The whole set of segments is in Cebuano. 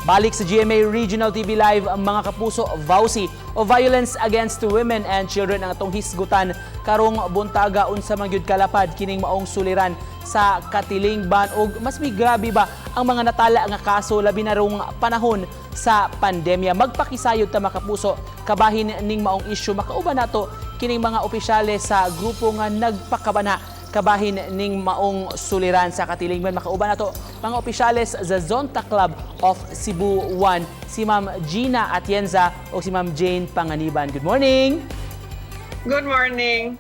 Balik sa GMA Regional TV Live, mga kapuso, VAWC o Violence Against Women and Children ang atong hisgutan karong buntaga. Unsa man gyud kalapad kining maong suliran sa katilingban ug mas may grabe ba ang mga natala nga kaso, labi na rong panahon sa pandemya? Magpakisayod ta, mga kapuso, kabahin ning maong isyu. Makauban nato kining mga opisyales sa grupo nga nagpakabana kabahin ning maong suliran sa katilingban. Makauban nato mga opisyales sa Zonta Club of Cebu 1, si Ma'am Gina Atienza o si Ma'am Jane Panganiban. Good morning! Good morning.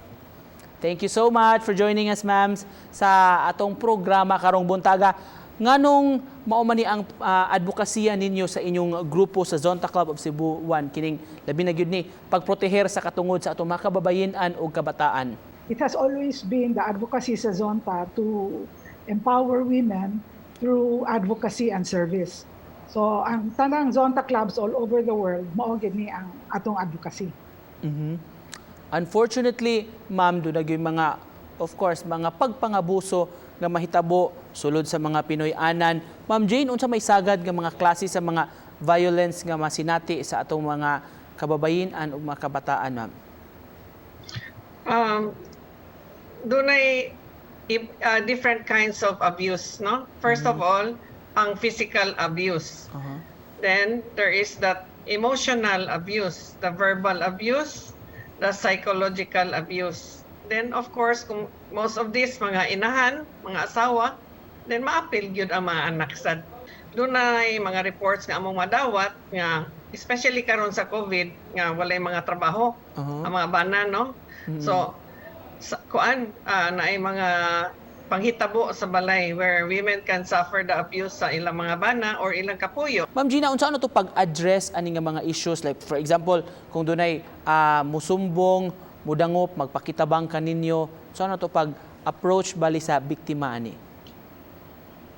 Thank you so much for joining us, ma'ams, sa atong programa karong buntaga. Nganong mao man ni ang advokasya ninyo sa inyong grupo sa Zonta Club of Cebu 1, kining labi na gyud ni pagproteher sa katungod sa atong mga kababayen-an ug kabataan? It has always been the advocacy sa Zonta to empower women through advocacy and service. So, ang tanang Zonta clubs all over the world, mao gyud ni ang atong advocacy. Unfortunately, ma'am, duna gyud mga, of course, mga pagpangabuso nga mahitabo sulod sa mga Pinoy-anan. Ma'am Jane, unsa may sagad nga mga klase sa mga violence nga masinati sa atong mga kababayen-an ug mga kabataan, ma'am? Dunay different kinds of abuse, no? First of all, ang physical abuse. Then there is that emotional abuse, the verbal abuse, the psychological abuse. Then of course, kung most of these mga inahan, mga asawa, then maapil gyud ang mga anak sad. Dunay mga reports nga among madawat nga especially karon sa COVID nga walay mga trabaho ang mga bana, no? So sa, kuan naay mga panghitabo sa balay where women can suffer the abuse sa ilang mga bana or ilang kapuyo. Ma'am Gina, unsa ano to pag-address ani nga mga issues, like for example, kung dunay musumbong, mudangop, magpakitabang kaninyo, unsa ano to pag-approach bali sa biktima ani?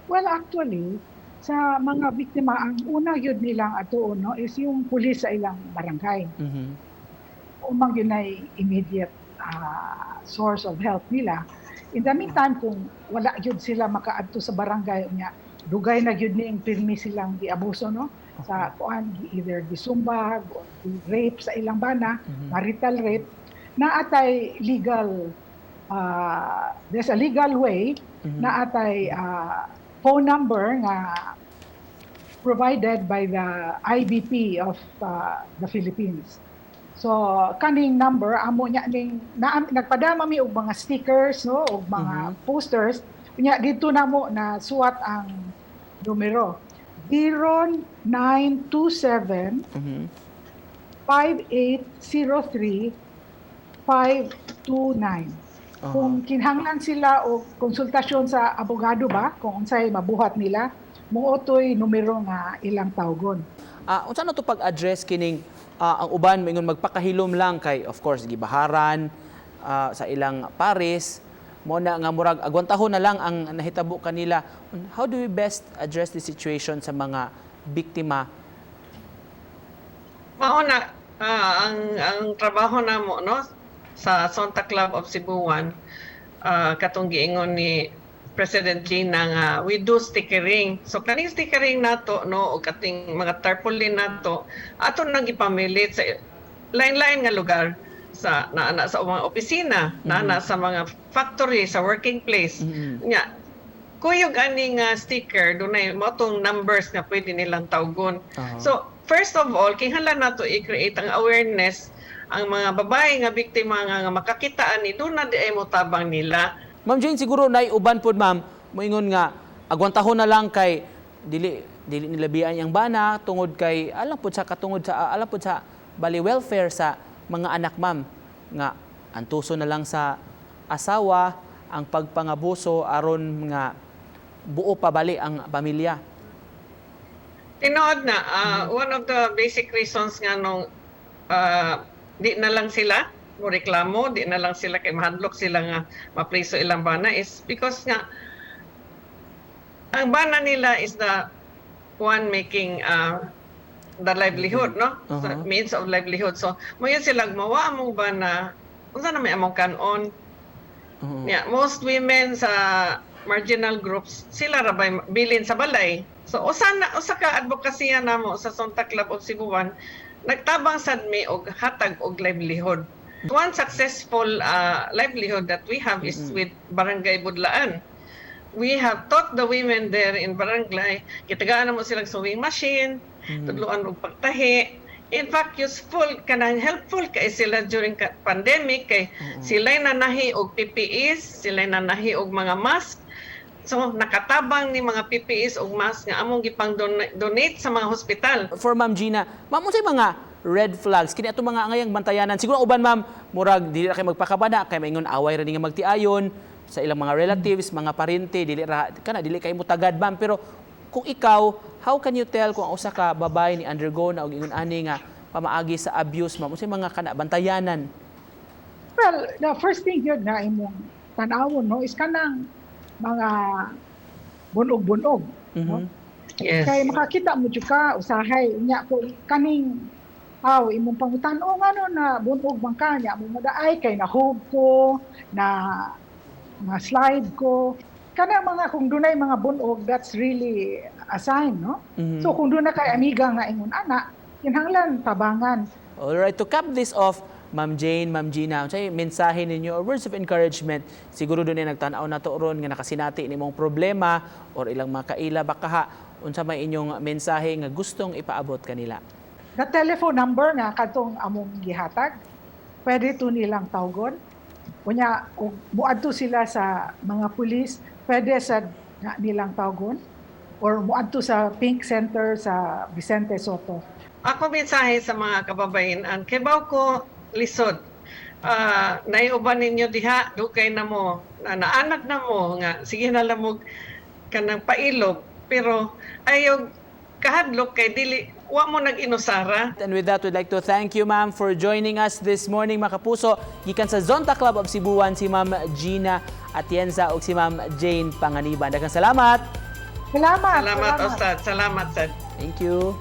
Well, actually, sa mga biktima, ang una yun nilang atuon, no, is yung pulis sa ilang barangay. Mao gyud ay immediate source of help nila. In the meantime, kung wala yun sila makaadto sa barangay unya, dugay na gyud ning pirmi silang giabuso, no, sa kuan, either gisumbag or rape sa ilang bana, marital rape, naa tay legal there's a legal way, naa tay phone number nga provided by the IBP of the Philippines. So kaning number amo niya ning na, nagpadama mi og mga stickers, no, og mga posters unya dito namo na suwat ang numero 0927 5803 529. Kung kinahanglan sila og konsultasyon sa abogado ba, kung unsay mabuhat nila, mao to'y numero nga ilang tawgon. Unsa na to pag-address kining ang uban moingon magpakahilom lang kay of course gibaharan sa ilang pares mo na nga murag agwantahon na lang ang nahitabo kanila? How do we best address the situation sa mga biktima? Mao na ang trabaho namo, no, sa Zonta Club of Cebu 1, katong giingon ni President Gina nga we do stickering. So kaning stickering nato, no, o kating mga tarpaulin nato, ato nang ipamilit sa lain-lain nga lugar sa naa na sa mga opisina, naa na sa mga factory, sa working place. Nya kuyog ani nga sticker, dunay mao tong numbers nga pwede nilang tawgon. So, first of all, kinahanglan nato i-create ang awareness ang mga babae nga biktima nga makakita ani, duna diay mo tabang nila. Ma'am Jane, siguro nay uban pod, ma'am, moingon nga agwantahon na lang kay dili dili nila biyan ang bana tungod kay alam pod sa katungod sa alam pod sa bali welfare sa mga anak, ma'am, nga antuso na lang sa asawa ang pagpangabuso aron nga buo pa bali ang pamilya. Tinuod na, one of the basic reasons nga nung di na lang sila mo reklamo, di na lang sila kay mahadlok sila nga mapriso ilang bana is because nga ang bana nila is the one making the livelihood, no? So, means of livelihood. So, moingon sila, mawa among bana, unsa na may among kanon? Yeah, most women sa marginal groups, sila ra bay bilin sa balay. So usa na usa ka advokasya namo sa Zonta Club of Sibuan, nagtabang sad mi og hatag og livelihood. One successful livelihood that we have is with Barangay Budlaan. We have taught the women there in barangay, gitagaan namo silang sewing machine, tudloan og pagtahi. In fact, useful kanang helpful kay sila during pandemic kay sila'y nanahi og PPEs, sila'y nanahi og mga mask. So nakatabang ni mga PPEs og mask nga among gipang donate sa mga hospital. For Ma'am Gina, ma'am, unsay mga red flags kini atong mga angayang bantayanan? Siguro uban, ma'am, murag dili ra kay magpakabana kay maingon away ra ni nga magtiayon sa ilang mga relatives, mga parente, dili ra kana dili kay mutagad, ma'am. Pero kung ikaw, how can you tell kung ang usa ka babae ni undergo na og ingon ani nga pamaagi sa abuse, ma'am? Unsay mga kana bantayanan? Well, the first thing yun na imong tan-awon, no, is kanang mga bunog-bunog, no? Yes. Kay makakita mo jud ka usahay unya ko kaning aw imong pangutan o ngano na bunog man ka nya mo ay kay nahub ko na na slide ko. Kana mga kung dunay mga bunog, that's really a sign, no? So kung duna kay amiga nga ingon ana, kinahanglan tabangan. Alright, to cap this off, Ma'am Jane, Ma'am Gina, unsay mensahe ninyo or words of encouragement? Siguro dunay nagtan-aw nato ron nga nakasinati nimong problema or ilang mga kaila bakaha, unsa may inyong mensahe nga gustong ipaabot kanila? The telephone number nga kadtong among gihatag, pwede to nilang tawgon. Unya kung muadto sila sa mga pulis, pwede sa nga nilang tawgon or muadto sa Pink Center sa Vicente Sotto. Ako mensahe sa mga kababayen-an, kibaw ko lisod. Naiuban ninyo diha, dugay na mo, na naanak na mo nga sige na lang mo kanang pailog, pero ayaw kahadlok kay dili wa mo nag-inusara. And with that, we'd like to thank you, ma'am, for joining us this morning, mga kapuso. Gikan sa Zonta Club of Sibuan, si Ma'am Gina Atienza ug si Ma'am Jane Panganiban. Daghang salamat. Salamat. Salamat, Ustad. Salamat, sad. Thank you.